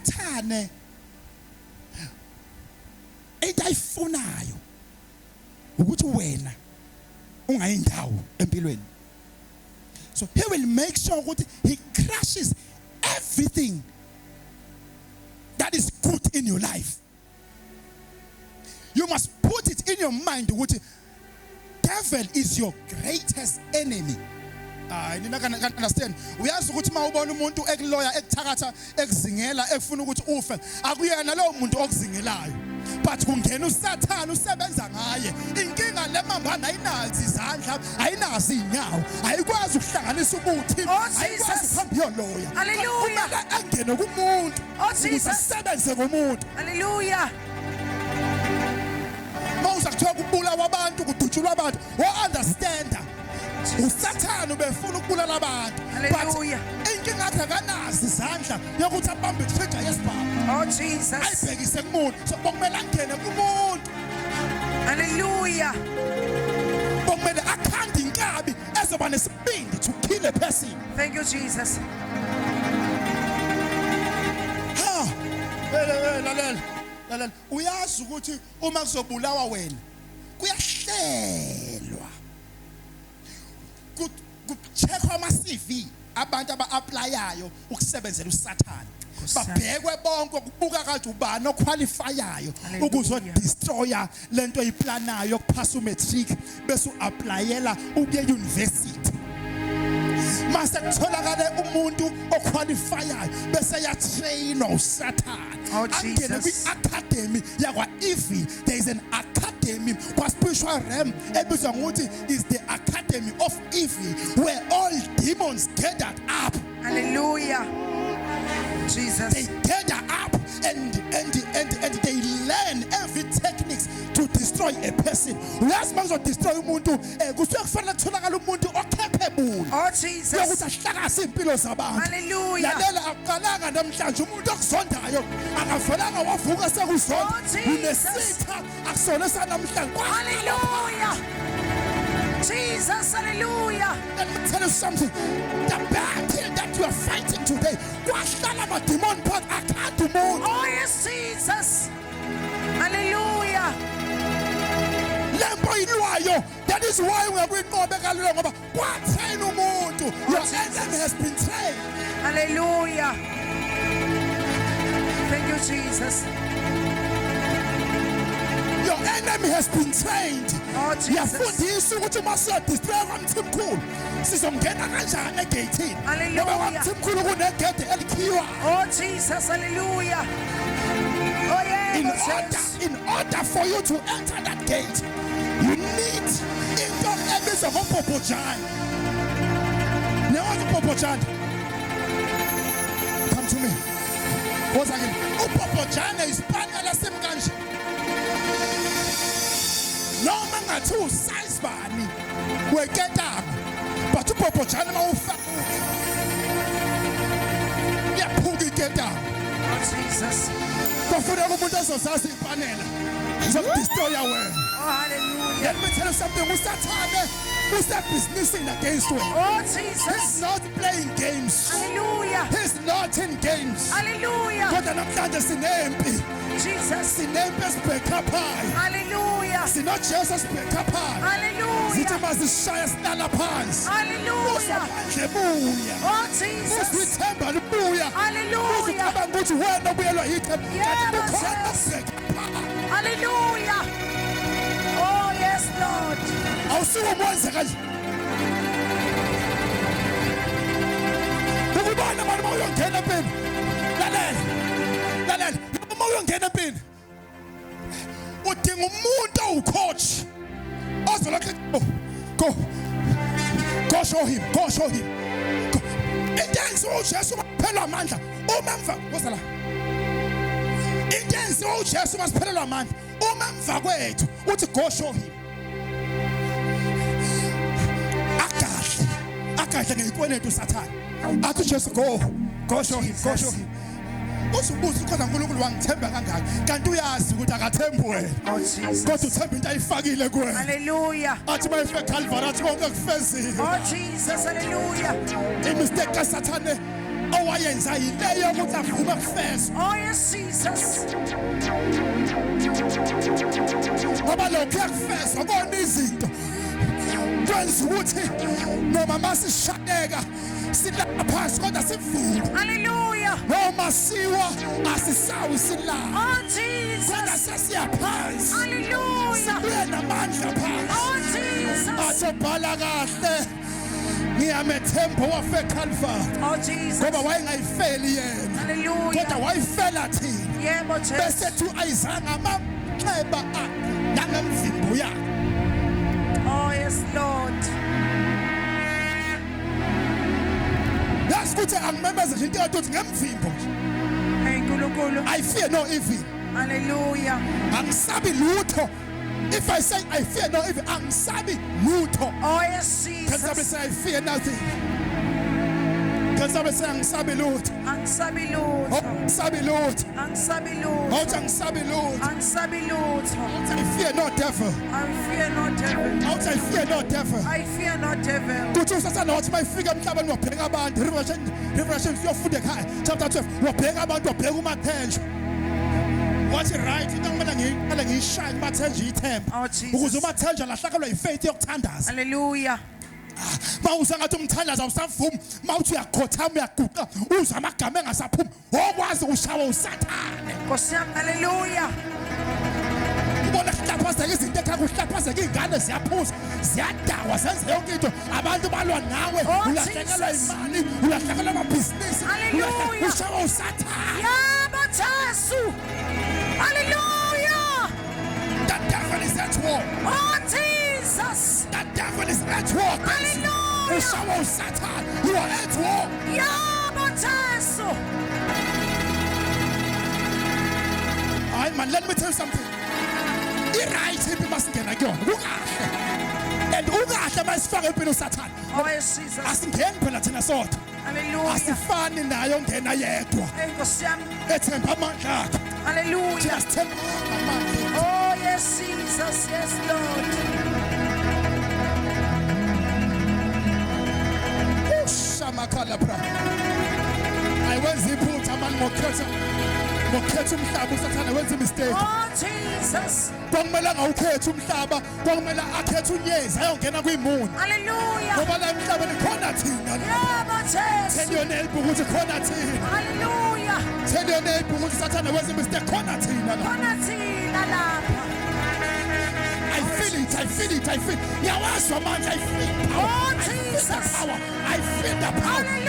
Usathane into ayifunayo ukuthi wena ungayindawo empilweni. So he will make sure ukuthi he crushes everything that is good in your life. You must put it in your mind ukuthi devil is your greatest enemy. Hayi nina can understand. Uyazi ukuthi uma ubona umuntu ekuloya ekuthakatha ekuzingela efuna ukuthi ufe akuyena lowo muntu okuzingelayo. But kungena uSathane usebenza ngaye. Inkinga le mambana ayinazi izandla, ayinazi inyawo, ayikwazi ukuhlanganisa ubuthi, Oh, ayikwazi Jesus. ukuhamba iyoloya. Hallelujah. Kumele angene kumuntu. Oh, ukuze Jesus. asebenze ngomuntu. Hallelujah. Mawuza kuthiwa kubulawa abantu kudutshulwa abantu wa understand usathane ubefuna ukubulala abantu but Hallelujah. inkinga yakhe akanazi izandla yokuthi abambe i-trigger yesibhamu Oh Jesus. ayibhekise kumuntu so bokumele angene kumuntu Hallelujah. bokumele akhande inkabi ezoba nesibindi to kill a person. Thank you Jesus. Ha! Lalela, lalela. Uyazi ukuthi uma kuzobulawa wena kuyahlelwa. Kucheckwa ama CV abantu aba-applyayo ukusebenzela uSathane. Babhekwe bonke kubuka kade ubani oqualifyayo ukuzodestroya lento oyiplanayo yokuphasa umatric bese uapplyela ukuye university. Mase kutholakale umuntu oqualifyayo bese yatrainwa uSathane. Oh, Angene Jesus. kwi-academy yakwa-evil. There is an academy kwa-spiritual realm ebizwa ngokuthi is the academy of evil where all demons gathered up. Hallelujah. Jesus. They gather up and they learn every techniques to destroy a person. Uyazi uma kuzodestroy umuntu kusuke kufanele kutholakala umuntu ocapable Oh Jesus. yokuthi ahlakaze impilo zabantu. Hallelujah. Lalela akuqalanga namhlanje umuntu okuzondayo akavelanga wavuka sekuzonda. Oh, Jesus. Unesitha akusona sanamhlanje. Hallelujah. Jesus, hallelujah. Let me tell you something. The battle that you are fighting today, kwahlala amademon phakathi akhanda umuntu. Oh yes, Jesus. Hallelujah. Lempo ilwayo. That is why ungakuyinqobe kalula ngoba kwatrain umuntu. Your enemy has been trained. Hallelujah. Thank you, Jesus. Your enemy has been trained. Oh, Jesus. Yafundisa ukuthi uma siyodestroy kwaMthimkhulu sizongena kanjani egeyithini. Hallelujah. Ngoba kwaMthimkhulu kunegede elikhiwa. Oh Jesus, hallelujah. Oh yeah, In order, in order for you to enter that gate, you need into ebizwa ngobhobhojane. Niyawazi ubhobhojane? Come to me. Woza kimi. Ubhobhojane isipanela simi kanje. Noma ngathi usize bani weketanga. But ubhobhojane mawufaka iyaphuka iketanga. Oh Jesus. Kufuneka umuntu ozozazi ipanela. Zokudestroya wena. Oh hallelujah. Let me tell you something. Usathane usebhizinisini against wena. Oh He's Jesus. not playing games. Hallelujah. He's not in games. Hallelujah. Kodwa namhlanje sinempi. Jesus. Sinempi esibhekaphayo. Hallelujah. SinoJesu esibhekaphayo. Zithi Hallelujah. masishaya silala phansi. Hallelujah. Uzamandla ebuya. Oh Uzwe Jesus. ithemba libuya. Hallelujah. Uzucabanga ukuthi wena ubuyelwa yithemba. Kanti Yebo, kukhona Jesu. okubhekaphayo. Hallelujah. Oh yes, Lord. Awusuke umwenze kanje. Ukubona abantu uma uyongena empini. Lalela. Lalela. Uma uyongena empini. Udinga umuntu owucoach. Ozolokhu ethi, go. Go show him. Go show him. Go. Into enziwa uJesu uma kuphelwa amandla. Uma emva woza la. Into enziwa uJesu uma siphelelwa amandla. Uma emva kwethu uthi go show him. Akahle. Akahle ngezikweletu uSathane. Athi uJesu go. Go show him. Go show him. Uzubuza kodwa uNkulunkulu wangithemba kangaka kanti uyazi ukuthi akathembi wena. Oh Jesus. Kodwa uthemba into ayifakile kuwena. Hallelujah. Athi mayefika eCalvary athi konke kufezile. Oh Jesus, hallelujah. Imistake kaSathane Owayenza yile yokuthi avume kufezwa. Oh yes, Jesus. Ngoba lokhu yakufezwa kona izinto kwenza ukuthi noma masishayeka silala phansi kodwa sivuke. Hallelujah. Noma siwa asisawi silala. Oh Kodwa Jesus. sesiya phansi. Hallelujah. Sibuye namandla phansi. Oh Jesus. Asobhala kahle. Ngiyamethemba wafe Calvary. Oh Jesus. Ngoba wayengayifeli yena. Hallelujah. Kodwa wayifela thina. Yebo Jesu. Bese thu ayizanga amaxeba akhe nangemvimbo yakhe. Oh yes, Lord. Yazi ukuthi angimemeze nje into eyodwa ukuthi ngemvimbo nje. Hey Nkulunkulu. I fear no evil. Hallelujah. Angisabi lutho. If I say I fear no evil, angisabi lutho. Oh yes, Can somebody Jesus. say I fear nothing? Can somebody say angisabi lutho? Angisabi Oh, lutho. angisabi lutho. Angisabi lutho. Awuthi angisabi lutho. Angisabi lutho. Awuthi I fear no devil. I fear no devil. Awuthi I fear no devil. I fear no devil. Kuthi uSathane wathi mayifika emhlabeni wabheka abantu. Revelation siyofunda ekhaya chapter 12 wabheka abantu wabheka uMathenjwa. Wathi right into kumele ngiyiqale ngiyishaye kuMathenjwa ithemba. Oh Jesus. Ukuze uMathenjwa lahlakelwe yifaith yokuthandaza. Hallelujah. Mawuza ngathi umthandazo awusavumi, mawuthi uyakhothama uyaguqa, uzwa amagama engasaphumi, okwazi ushawa uSathane. Nkosi yami, hallelujah. Ubona kuhlaphazeka izinto ekhaya, kuhlaphazeka iy'ngane ziyaphuza, ziyadakwa, zenze yonke into. Abantu balwa nawe, Oh, ulahlekelwa Jesus. imali, ulahlekelwa amabhizinisi, Hallelujah. ushawa uSathane. Yebo Jesu. Hallelujah. The devil is at war. Oh Jesus. The devil is at war. Hallelujah. Ushawa uSathane. You are at war. Yebo Jesu. Hayi man, let me tell you something. I-right impi masingena kuyona. Kukahle. And ukahle masifaka empini uSathane. Oh yes, Jesus. Asingeni phela thina sodwa. Hallelujah. Asifani naye ongena yedwa. Hey Nkosi yami. Ethemba amandla akhe. Hallelujah. Thina sithemba amandla. Oh yes, Jesus. Yes, Lord. Ushamakhala bra. Ayiwenza iphutha mani ngokhetha umhlaba uSathane wenza imistake. Oh Jesus. Kwakumele angawukhethi umhlaba, kwakumele akhethe unyezi ayongena kwimuni. Hallelujah. Ngoba la emhlabeni khona thina. Yebo Tell Jesu. your neighbor ukuthi khona thina. Hallelujah. Tell your neighbor ukuthi Sathane wenza imistake khona thina la. Khona thina lapha. I feel it, I feel it, I feel. Ngiyawazwa amandla, I feel power. Oh, I feel the Jesus. power. I feel the power. I